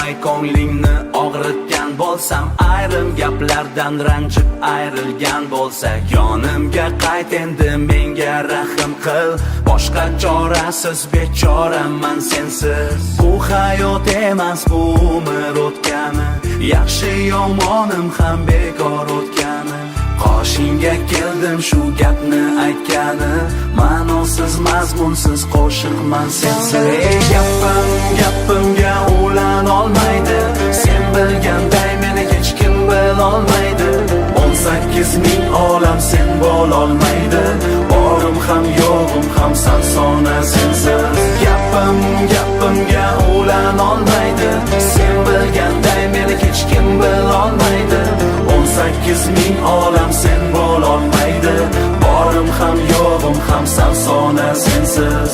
Bilmay ko'nglingni og'ritgan bo'lsam, ayrim gaplardan ranjib ayrilgan bo'lsak, yonimga qayt endi, menga rahm qil. Boshqa chorasiz bechoraman sensiz. Bu hayot emas, bu umr o'tgani, yaxshi yomonim ham bekor o'tgani. Qoshingga keldim shu gapni aytgani, ma'nosiz mazmunsiz qo'shiqman sensiz. Ey gapim gapimga ulanolmaydi, sen bilganday meni hech kim bilolmaydi. 18 ming olam sen bo'lolmaydi, borim ham yo'g'im ham sarsona sensiz. Gapim gapimga ulanolmaydi, sen bilganday meni hech kim bilolmaydi. 18 ming olam sen bo'lolmaydi, borim ham yo'g'im ham sarsona sensiz.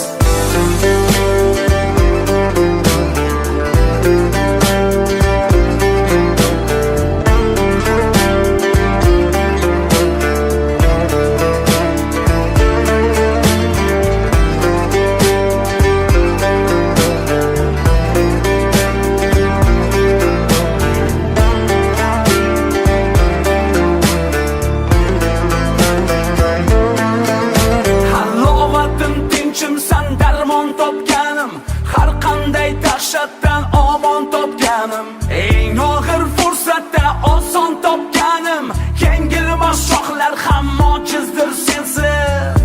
Halovatim, tinchimsan, darmon topganim, har qanday dahshatdan omon topganim, eng og'ir fursatda oson topganim, yengilmas shoxlar ham ojizdir sensiz.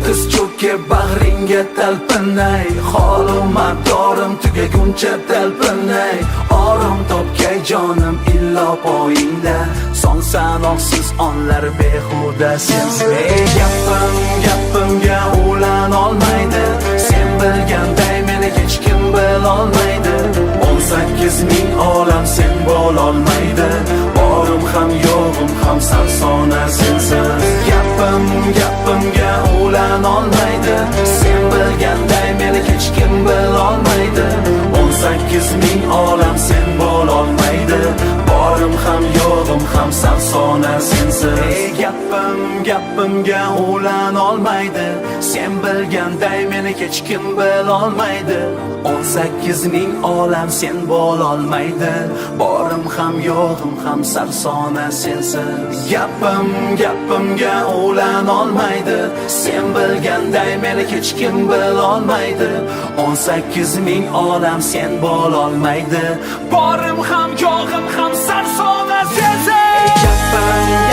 Tiz cho'kib bag'ringga talpinay, holu madorim tugaguncha talpinay, orom topgay jonim illo poyingda, son sanoqsiz onlar behuda sensiz. Ey gapim gapimga ulanolmaydi, sen bilganday meni hech kim bilolmaydi. 18 ming olam sen bo'lolmaydi, borim ham yo'g'im ham sarsona sensiz. Gapim gapimga ulanolmaydi, sen bilganday meni hech kim bilolmaydi. 18 ming olam sen bo'lolmaydi, borim ham yo'g'im ham sarsona sensiz. Ey gapim gapimga ulanolmaydi, sen bilganday meni hech kim bilolmaydi. 18 ming olam sen bo'lolmaydi, borim ham yo'g'im ham sarsona sensiz. Gapim gapimga ulanolmaydi, sen bilganday meni hech kim bilolmaydi. 18 ming olam sen bo'lolmaydi, borim ham yo'g'im ham sarsona sensiz. Gapim